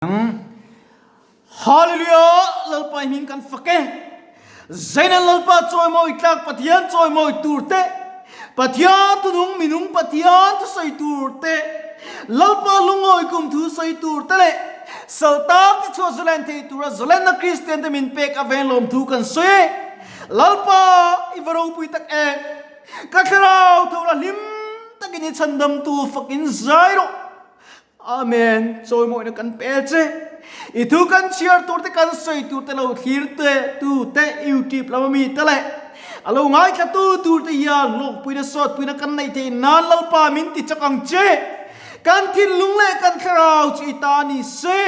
Hallelujah! Lalpa hming kan fak e. Zainan Lalpa chawimawi tlak Pathian chawimawi tur te, Pathian thunung minung Pathian thusawi tur te, Lalpa lungawi kum thu sawi tur te leh saltak te chhuah zalen thei tura zalenna Kristian te min pek aveng lawmthu kan sawi e. Lalpa i va ropui tak em! Ka thlarau tho la hlim takin i chhandamtu fakin zai rawh. Amen. Chawimawina kan pe che. I thu kan chhiar tur te kan sawi tur te lo thlir te tu te YouTube lama mi te leh a lo ngaithla tu tur te hian hlawkpuina sawtpuina kan neih theih nan Lalpa min ti chak ang che. Kan thinlung leh kan thlarau chu i ta ni se.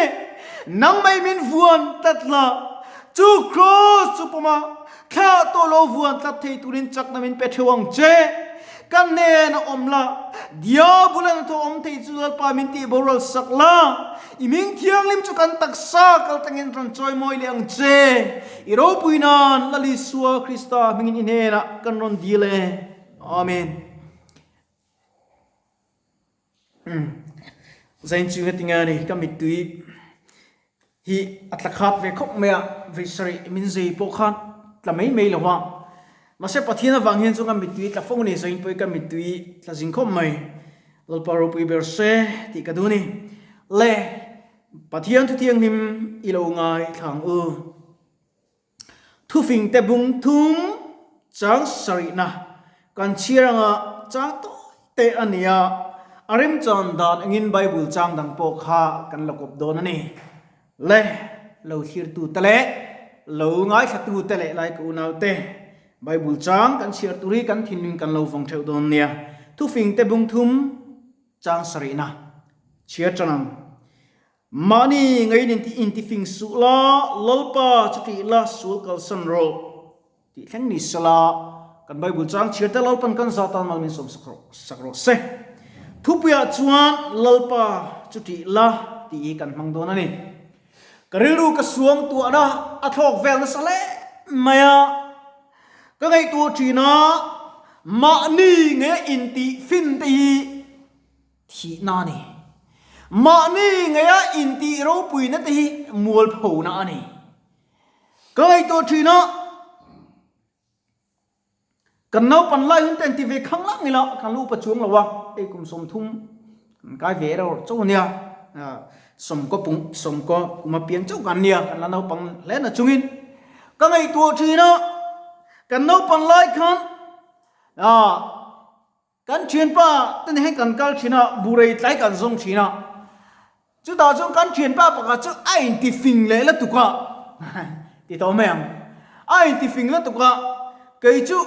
Nang mai min vuan tlat la. Chu Kraws chu pawma Thlah tawh lo vuan tlat thei turin chakna min pe theuh ang che. Ka hnen a awm la, Diabolan a thaw awm thei chu Lalpa min tih boral sak la, i hming thianghlim chu kan taksa kal tangin rawn chawi mawi leh ang che. I ropui nan Lal Isua Krista hmingin i hnenah kan rawn dil e. Amen. Zain chu heti nge ni ka mittui hi a tla khat ve khawp mai a, vei sarih min zei pawh khan tla mai mai lo a, mahse Pathian avang hian chu ka mittui tla fo ni zain pawh hi ka mittui tla zing khawp mai, Lalpa ropui ber se tih ka duh a ni. Le Pathian thuthianghlim i lo ngaithla ang u. Thufingte bung thum chang sarihna kan chhiar anga chang tawi te a ni a, a remchan dan angin Bible chang dang pawh kha kan la kawp dawn a ni. Le, lo thlirtu te leh lo ngaithlatu te leh lai ka unau te, Bible chang kan chhiar tur hi kan thinlung kan lo vawng theuh dawn nia. Thufingte bung thum chang sarihna chhiar tan ang. Mahni ngei nen tih intifing suh la, Lalpa chu tih la sual kalsan rawh tih thleng ni sela, kan Bible chang chhiar te Lalpan kan za tan mal min sawm sak rawh sak rawh se. Thupuiah chuan Lalpa chu tih la tih hi kan hmang dawn a ni. Ka rilru ka suang tuahna a thlawk vel nasa hle mai a, ka ngaihtuah thin a, mahni nge intih fin te hi Thihna a ni. Mahni ngeia intih ropuina te hi mualphona a ni. Ka ngaihtuah thin a, kan naupan lai hun te an ti ve khang lang ila, kan lo upa chuang lo a, hei kum 30 kan kai ve reuh chauh a nia, sawmkaw pung sawmkaw kum a piang chauh kan nia, kan la naupang hle na chungin ka ngaihtuah thin a, kan naupan lai khan ah Kan thianpa te nen hian kan kal thin a, burei tlai kan zawng thin a. Chutah chuan kan thianpa pakhat chu a intifing leh lutuk a, ti tawh mai ang. A intifing lutuk a, kei chu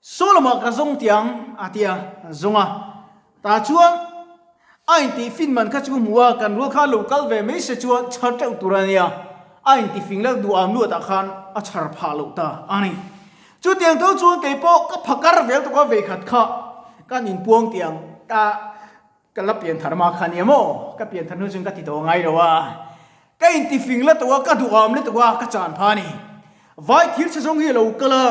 saw lamah ka zawng tiang a ti a, zawng a. Tah chuan a intihfin man kha chu hmu a, kan rual kha lo kal ve mai se chuan chhar teuh tur a nia. A intifing leh duham luatah khan a chhar phah loh ta a ni. Chutiang tho chuan kei pawh ka phakar vel tawk a veikhat kha kan inpuang tiang ka ka la pian thar ma kha nia maw? Ka pian thar hnu chuan ka ti tawh ngai lo a, ka intifing la tawh a, ka duham lutuk a, ka chan pha a ni. Vai thir chhe zawng hi a lo kal a,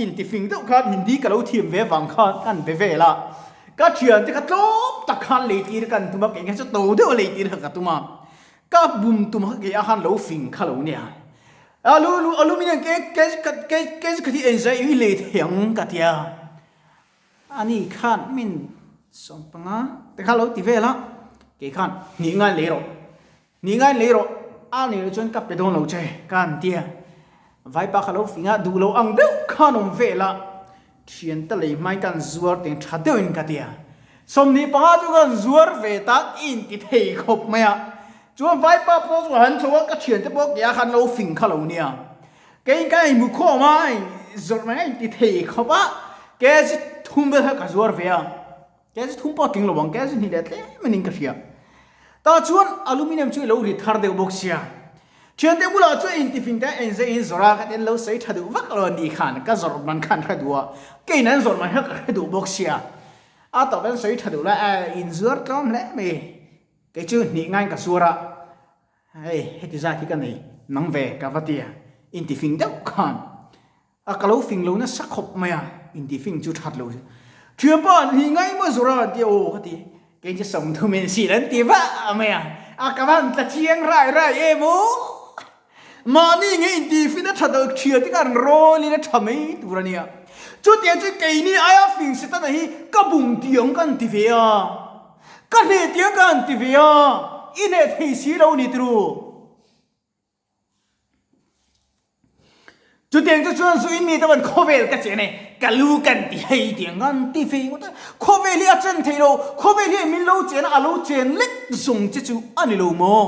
intifing deuh khan Hindi ka lo thiam ve vang khan kan be vel a, ka thiante kha tlawm tak khan lei tir kan tum a, kei kha chu to deuh a lei tir kha ka tum a, ka bum tum kha kei a khan lo fing kha lo nia. Alu alu aluminium ke ke ke ke kha thi en zai i lei thei ang ka tia. Ani khan min 15 te kha lo ti vel a, kei khan hnih ngai lei rawh. Hnih ngai lei rawh a ni loh chuan ka pe dawn lo che ka han tia. Vaipa kha lo fing a, duh lo ang deuh khan awm vel a, thian te lei hmain ka han zuar teng tha deuhin ka tia. 25 chu ka han zuar ve tak i inti thei khawp mai a. Chuan vaipa pawh chu a han chho a, ka thiante pawh kei a khan lo fing kha lo nia. Kei ka inhmu khawm a, zawrh mai a inti thei khawp a, kg thum vel kha ka zuar ve a. Kg thum pawh a tling lo ang, kg hnih leh tlem anin ka hria. Tah chuan aluminium chu i lo ri thar deuh bawk sia. Thiante bulah chuan intifing te a inzei in zawrh a, ka ti an lo sawi tha duh vak lo a ni khan, ka zawrh man khan hre duh a, keiin an zawrh man kha ka hre duh bawk sia. A tawp an sawi tha duh lai a inzuar tlawm hle mai. Kei chu hnih ngaiin ka zuar a, hei heti zat hi ka nei nang ve ka va ti a, intifing deuh khan a ka lo fing lo nasa khawp mai a, intifing chu that lo thianpa hnih ngai maw zuar a an ti a, aw ka ti, kei chu 30 in sil an ti vah mai a. A ka van tla chiang rai rai em aw. Mahni nge intifin a tha deuh thian te khan rawlin a tha mai tur a nia. Chutiang chu keini aia fing Setana hi ka bum tiang ka han ti ve a, ka hneh tiang ka han ti ve a, i hneh thei si lo ni turu. Chutiang chu chuan zu in mi te chuan khawvel ka chen e, ka lu kan ti hei tiang ka han ti ve ngawt a. Khawvel hi a chen thei lo, khawvel hi min lo chen a, a lo chen lek zawng che chu a ni lo maw?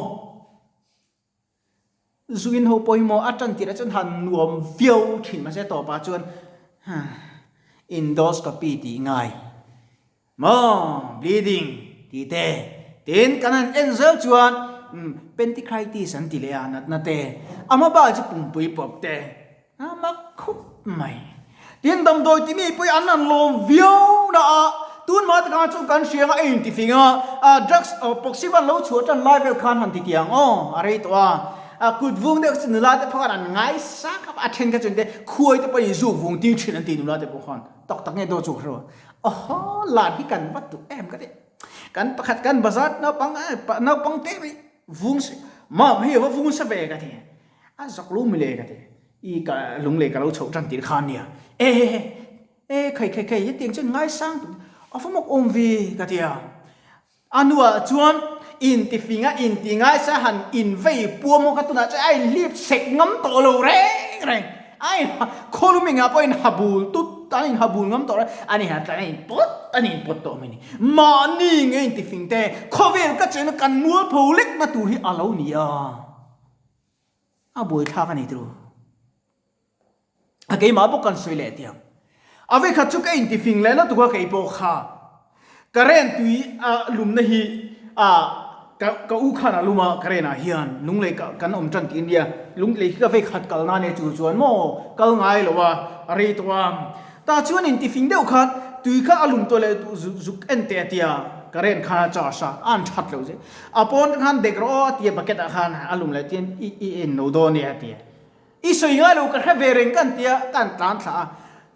Zuin ho pawimawh a tan tirah chuan han nuam viau thin mahse tawpah chuan endoscopy tih ngai maw bleeding tih te tin kan han en zel chuan penticritis an ti leh a natna te a hma bak chu pumpui pawp te A mak khup mai. Tin, damdawi timi pawh hi an han lawm viau na a, tun hma takah chuan kan hria anga a intifing a, a drugs poxivan lo chhuah tan lai vel khan han ti tiang aw, a rei tawh a, a kut vung deuh chu nula te pawh khan an ngai sak a, a then kha chuan te khuai te pawh in zuk vung tir thin an ti nula te pawh khan, tak tak nge daw chu ka hre lo, awhaw lan hi kan va duh em ka ti, kan pakhat kan bazar naupang naupang te mai vung mam hei a va vung sa ve ka ti. A zak lo mile ka ti. I ka lunglei ka lo chhoh tan tir khan nia. E he he e khai khai khai hetiang chuan ngaisang tut a va mawk awm ve ka ti a. A hnuah chuan intifinga inti ngaisa han invei puam maw kha tunah chuan a inhlip sek ngam tawh lo reng reng. A in khawlum engah pawh a inha bul tut a inha bul ngam tawh reng a ni ha tlan a inpawt a ni inpawt tawh mai ni. Mahni nge intifing te khawvel ka chena kan mualpho lekna tur hi a lo ni a. A buaithlak a ni tiro. A keimah bawk kan sawi leh tiang. A vekhat chu ka intifing leh lutuk a kei pawh kha. Current tui a lumna hi a ka ka u khan a lum a current ah hian lunglei ka kan awm tan tih ania lunglei khi ka vekhat kal nan e chu chuan maw kal ngai lo a a rei tawh a. Tah chuan intifing deuh khan tui kha a lum tawh leh zuk en teh a tia current khan a charge a a an that lo zet. A pawn te khan dek rawh aw a ti a bucket ah khan a lum leh chian i i en lo dawn nia a ti a. I sawi ngai lo ka hre ve reng ka an ti a, ka an tlan thlah a.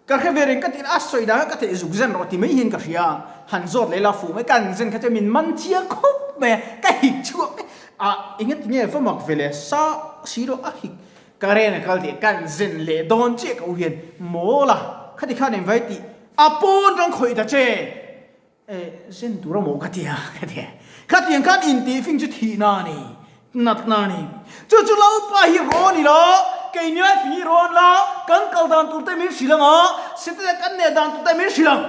Ka hre ve reng ka ti a, a sawi dan kha ka theih zuk zen rawh ti mai hian ka hria a. Han zawt leh la fuh mai ka an zen kha chuan min man chiang khawp mai a, ka hik chhuak mai a engati nge va mak ve le sa si rawh a hik ka ren a kal tih ka an zen leh dawn chiah ka u hian mawl a khati khan engvai tih a pawn rang khawih ta che. Eh, zen tur a maw ka ti a, ka ti a. Khatiang khan intihfing chu thihna a ni, natna a ni. Chu chu Lalpa hi rawn ila, keini ai fing hi rawn la, kan kal dan tur te min hrilh ang a, Setana kan neh dan tur te min hrilh ang.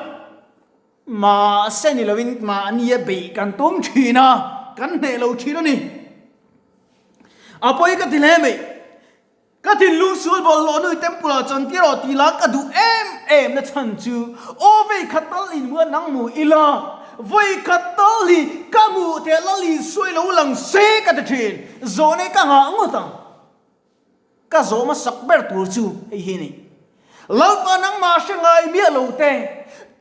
Mahse ni lovin mahnia beih kan tum thin a, kan hneh lo thin a ni. A pawi ka ti hle mai. Ka thinlung sual bawlhhlawh nui temple ah chuan tir aw ti la ka duh em em na chhan chu aw vei khat tal in hmu a nang hmu ila vawi khat tal hi ka hmuh thei a lal Isua i lo lang se ka ti thin zawhna hi ka nghah ngawt ang ka zawh hmasak ber tur chu hei hi a ni. Lalpa nangmah hre ngai miah lo te,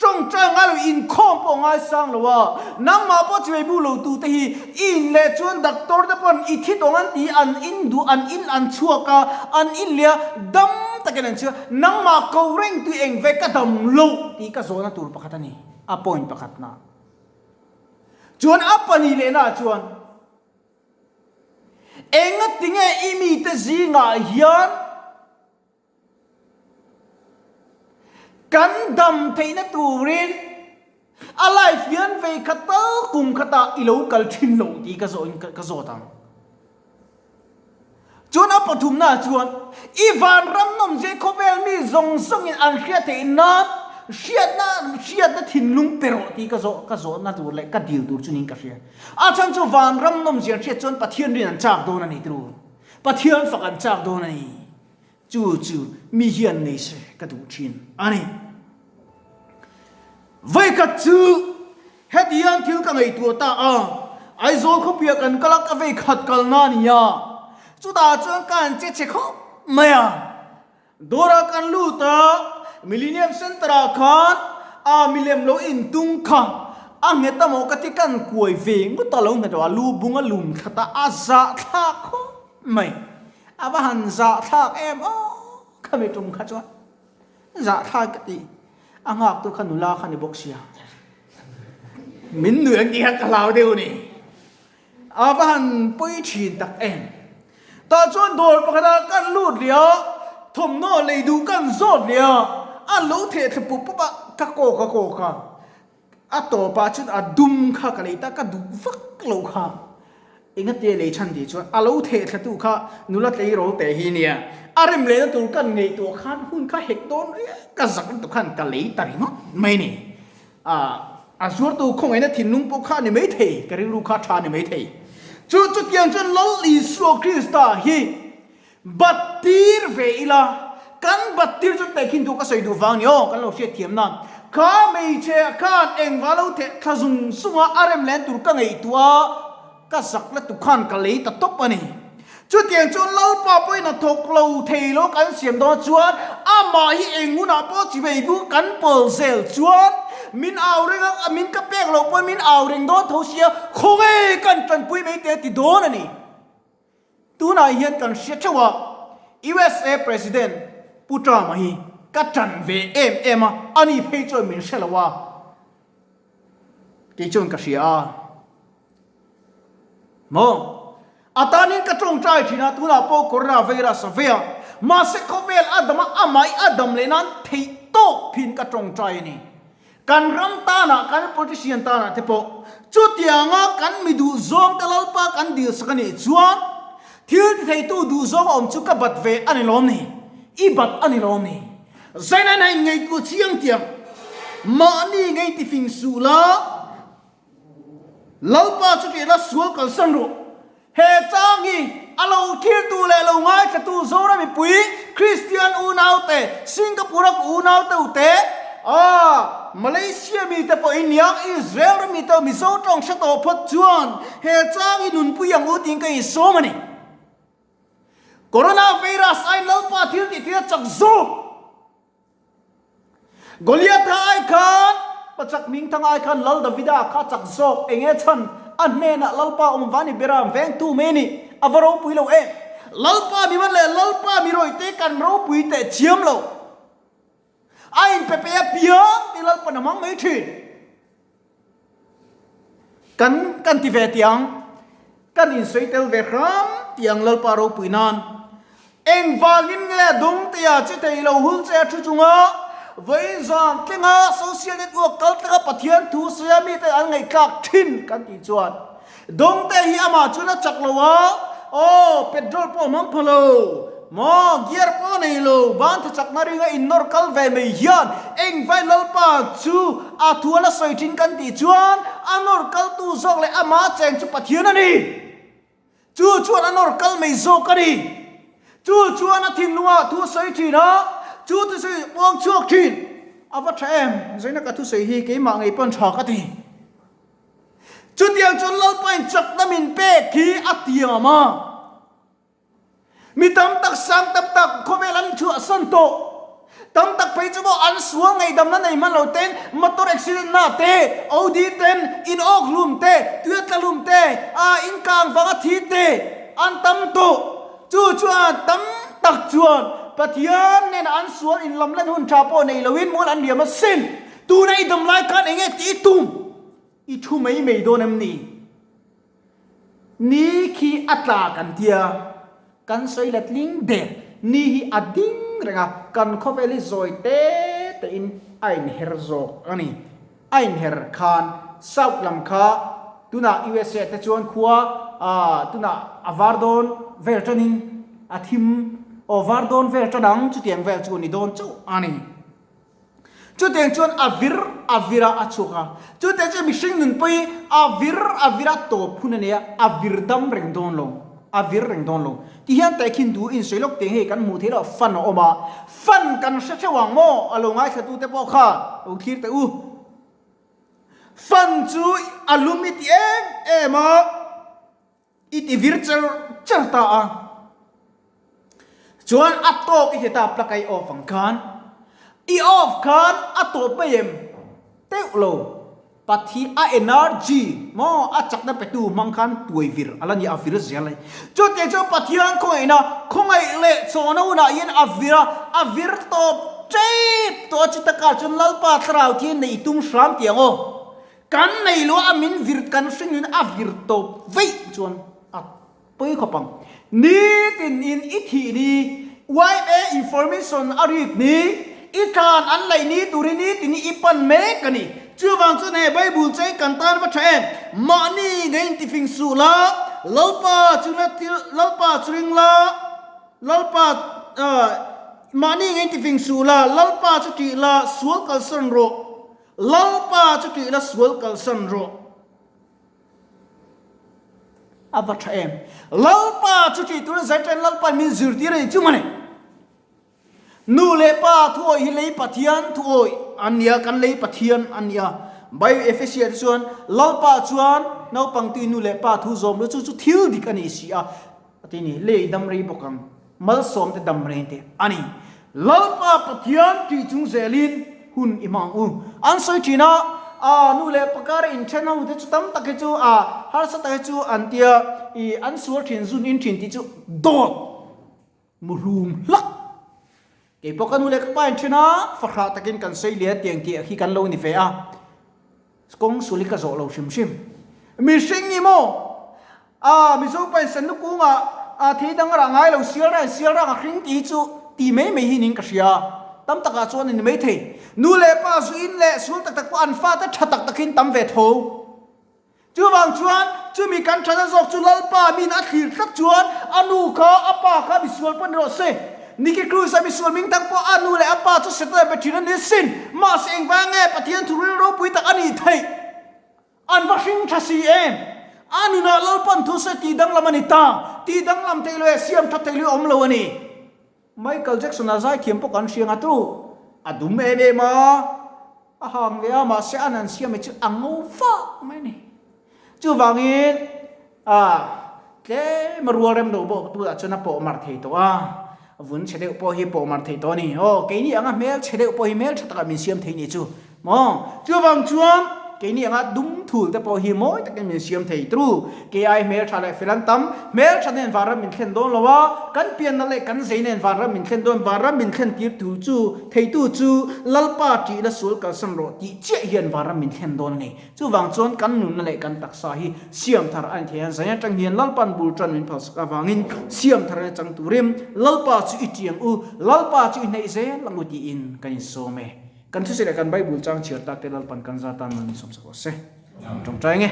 tawngtai ngai lo, inkhawm pawh ngai sang lo a, nangmah pawh chimei bu lo tu te hi i in leh chuan doctor te pawn i thi tawng an ti, an in duh, an in an chhuak a, an in leh a, dam takin an chhuak a, nangmah ko reng tui eng ve ka dam lo tih ka zawhna tur pakhat a ni, a point pakhatna. Chuan a pahnih lehnaah chuan engatinge i mite zingah hian, Kan dam theihna turin a life hian vei khat tal kum khatah i lo kal thin lo tih ka zawh in ka zawt ang. Chuan a pathumnaah chuan i vanram nawmzia khawvel mi zawng zawngin an hriat theih nan hriatna hriatna thinlung pe rawh tih ka zawh ka zawhna tur leh ka dil tur chu niin ka hria. A chhan chu vanram nawmzia an hriat chuan Pathian rin an chak dawn a ni turu. Pathian fak an chak dawn a ni. Chu chu mi hian nei se ka duh thin a ni. Vawikhat chu heti hian thil ka ngaihtuah ta a, Aizawl khawpuiah kan kal a, ka veikhat kalna a ni a, chutah chuan ka han che chhe khawp mai a. Dawrah kan lut a, Millennium Centre-ah khan a milem lo intung kha a nghet a maw ka ti kan kuai ve ngawt a lo nghet lo a, lu bung a lum thlat a, a zahthlak khawp mai. A va han zahthlak em aw khami tum kha chuan zahthlak ka ti. A nghak tu kha nula kha ni bawk sia. Min nuih ang tih kha ka hlau deuh ni. A va han pawi thin tak em. Tah chuan dawr pakhatah kan lut leh a, thawmhnaw lei duh kan zawt leh a, a lo theh thla pup pup a, ka kawk a kawk a. A tawpah chuan a dum kha ka lei ta, ka duh vak lo kha. Engate lei chhan tih chuan a lo theh thlatu kha nula tleirawl teh hi nia. A rem lehna tur kan ngaihtuah khan hun kha hek dawn riak ka zak lutuk khan ka lei ta ringawt mai ni. A zuartu khawngaihna thinlung pawh kha a ni maithei, ka rilru kha tha a ni maithei. Chu chutiang chuan Lal Isua Krista hi bat tir ve ila, kan bat tir chuan tehkhin thu ka sawi duh vang ni aw, kan lo hriatthiam nan. Kha hmeichhe khan engvah lo theh thla zung zung a, a rem len tur ka ngaihtuah a, Ka zak la tu khan ka lei ta tawp a ni. Chutiang chuan Lalpa pawhin a thawk lo thei lo kan siam dawn chuan amah hi eng hunah pawh chivei bu kan pawl zel chuan min au reng a, min ka pek loh pawhin min au reng dawn tho sia, khawnge kan tanpui mai te a ti dawn a ni. Tunah hian kan hria theuh a, USA President Pu Trump-a hi ka tan ve em em a, ani phei chuan min hre lo a, kei chuan ka hria a. Maw? A tanin ka tawngtai thin a, tunah pawh Corona virus a vei a, mahse khawvel a dam a, amah i a dam leh nan theih tawk phin ka tawngtai a ni. Kan ram tanah, kan politician tanah te pawh chutianga kan mi duhzawng te Lalpa kan dilsak a nih chuan thil ti theitu duhzawng a awm chu ka bat ve a ni lawm ni? I bat a ni lawm ni? Zainain a inngaihtuah chiang tiang mahni ngei tifing suh la, Lalpa chu tihna sual kalsan rawh. He chang hi a lo thirtu leh lo ngaithlatu Zoram mipui Kristian unaute, Singapore-a ka unaute ute, ah, Malaysia mite pawh in nia, Israel ram mite Mizo tawng hre tawh phawt chuan he chang hi nunpui ang u tiin ka insawm a ni. Coronavirus aiin Lalpa thil tih thil a chak zawk. Goliatha ai khan pachak hmingthang ai khan Lal Davida kha chak zawk eng nge chhan a hnenah Lalpa awm va ni bera vengtu mai a ni a va ropui lo em Lalpa mi man leh Lalpa mi rawih te kan ropui teh chiam lo a inpe pe a piang tih Lalpan a hmang mai thin. Kan kan ti ve tiang, kan insawi tel ve hram tiang Lalpa ropui nan. Engvangin nge Dawngtea che thei lo hul che a thu chunga vawiin zan tlenga social network kal tlenga Pathian thu sawi a mite an ngaihthlak thin kan tih chuan Dawngtea hi amah chuan a chak lo a, aw petrol pawh a hmang pha lo maw, gear pawh a nei lo, ban tha chakna ringa innawr kal ve mai hian engvai Lalpa chu a thu a la sawi thin kan tih chuan a nawr kaltu zawk leh amah cheng chu Pathian a ni. Chu chuan a nawr kal mai zawk a ni. Chu chuan a thinlungah thu a sawi thin a, chu thusawi puang chhuak thin. A va tha em? Zaina ka thusawi hi keimah ngei pawn tha ka ti. Chutiang chuan Lalpain chakna min pek hi a tiam a. Mi tam tak sang tam tak khawvel an chhuahsan tawh. Tam tak phei chu maw an sual ngaihdamna nei hman lo ten motor accident na te, OD ten, in awk hlum te, tuia tla hlum te, a in kang vanga thi te an tam tawh. Chu chuan tam tak chuan Pathian nena an sual in lam len hun tha pawh nei loin mual an liam asin. Tuna i dam lai khan enge tih i tum? I thu mai mai dawn em ni? Ni khi a tla kan tia, kan sawi la tling der. Ni hi a ding reng a, kan khawvel hi zawi te tein a inher zawk a ni. A inher khan South lam kha tunah USA te chuan khua tunah a var dawn vel tanin a thim aw var dawn vel tan ang chutiang vel chu a ni dawn chauh a ni. Chutiang chuan a vir a vir a a chhuak a. Chutiang chuan mihring nun pawh hi a vir a vir a tawp hun a nei a, a vir dam reng dawn lo, a vir reng dawn lo. Ti hian tehkhin duh insawi lawk teng hei kan hmuh theih loh fan a awm a, fan kan hre theuh ang maw? A lo ngaithlatute pawh kha lo thlir teh u. Fan chu a lum i ti em em a. I ti vir cher cher ta a. Chuan a tawk i ti ta plug a i off ang khan. I off khan a tawp mai em? Teuh lo. Pathi a energy maw a chakna petu hmang khan tuai vir a la ni a vir zel a ni. Chutiang chuan Pathian khawngaihna khawngaih leh chawhna hunah hian a vir a, a vir tawp tep tawh a chuta kar chuan Lalpa thlarau thian neih i tum hram tih ang aw. Kan nei lo a min vir kan hring in a vir tawp veih chu. chuan a pawi khawp ang. Nitin in i thih ni, yma information a rik ni, i thlan an laih ni turin nitin i pan mek a ni. Chuvang chuan he Bible chei kan tan va tha em? Mahni ngei intifing suh la, Lalpa chu la thil, Lalpa chu ring la, Lalpa mahni ngei intifing suh la, Lalpa chu tih la, sual kalsan rawh. Lalpa chu tih la, sual kalsan rawh. A va tha em? Lalpa chu tih turin Zaiṭain Lalpain min zirtir a ni chu mawni. Nu leh pa thuawih hi lei Pathian thuawih an ni a, kan lei Pathian an ni a. Bible Ephesia te chuan Lalpa chuan naupang tui nu leh pa thu zawm lo chu chu thil dik a ni si a, a ti ni. Lei dam rei bawk ang, malsawm te dam rei te a ni. Lalpa Pathian tih chung zelin hun i hmang u. An sawi thin a, a nu leh pa kar inthen ho te chu tam tak hi chu a harsa tak hi chu an tia i an sual thin zun in thin tih chu dawt. Muhlum hlak. Kei pawh ka nu leh ka pa in then a, fahrah takin kan sawi lian tiang tih hi kan lo ni ve a, kawng sul hi ka zawh lo hrim hrim. Mihring ni maw? A, Mizo pa in Sannu kungah a thei dang rah ngai lo, sial rah in sial rah ka hring tih hi chu ti mai mai hi niin ka hria. Tam takah chuan a ni mai thei. Nu leh pa zu in leh sul tak tak pawh an fate tha tak takin tam ve tho. Chuvang chuan, chumi kan thana zawk chu Lalpa min a thlir tlat chuan a nu kha a pa kha misual pawh ni rawh se. Nicky Cruz a misual ming tak pawh a nu leh a pa chu Setana be thin a ni sin. Mahse engvang nge Pathian thu ril ropui tak a nih theih? An va hring tha si em? A nunah Lalpan thu se tih danglam a ni ta. Tih danglam theih lo eh siam that theih lo awm lo a ni. Michael Jackson a zaithiam pawh kan hria nga tu. A dum em em a. A hang ve a, mahse an han siam hi chu a ngo vak mai a ni. Chuvangin a tlem a rual rem lo bawk tunah chuan a pawh mar thei tawh a, vun chhe deuh pawh hi pawh mar thei tawh a ni. Aw, keini anga hmel chhe deuh pawh hi hmel tha takah min siam thei ni chu maw? Chuvang chuan keini anga dum thul te pawh hi mawi takin min siam thei tru. Kei ai hmel tha leh fel an tam, hmel tha nen vanram min thlen dawn lo a, kan pianna leh kan zei nen vanram min thlen dawn, vanram min thlen tir tu chu, theitu chu Lalpa tih la sual kalsan rawh tih chiah hian vanram min thlen dawn a ni. Chuvang chuan kan nunna leh kan taksa hi siam thar a ni thei a, zai atang hian Lalpa'n bul tan min phalsak avangin siam thar a chang turin Lalpa chu i tiang u, Lalpa chu i hnaih zel ang u tiin kan insawm e. Kan thusawi leh kan Bible chang chhiar tak te Lalpa'n kan za tan mal min sawmsak rawh se. Tawngtai nge.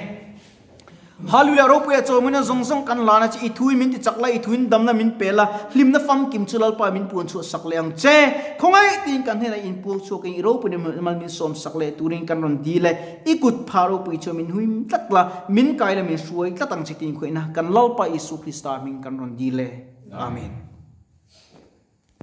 Hallelujah ropuia chawmina zawng zawng kan lana che i thui min ti chak la i thuin damna min pe la hlimna famkim chu Lalpa min puan chhuah sak leh ang che khawngaih tiin kan hnenah in puang chhuak in i ropui mal min sawm sak leh turin kan rawn dil e i kut pha ropui chu min huim tlat la min kai la min hruai tlat ang che tiin khawihna kan Lalpa Isu Krista hming kan rawn dil e Amen.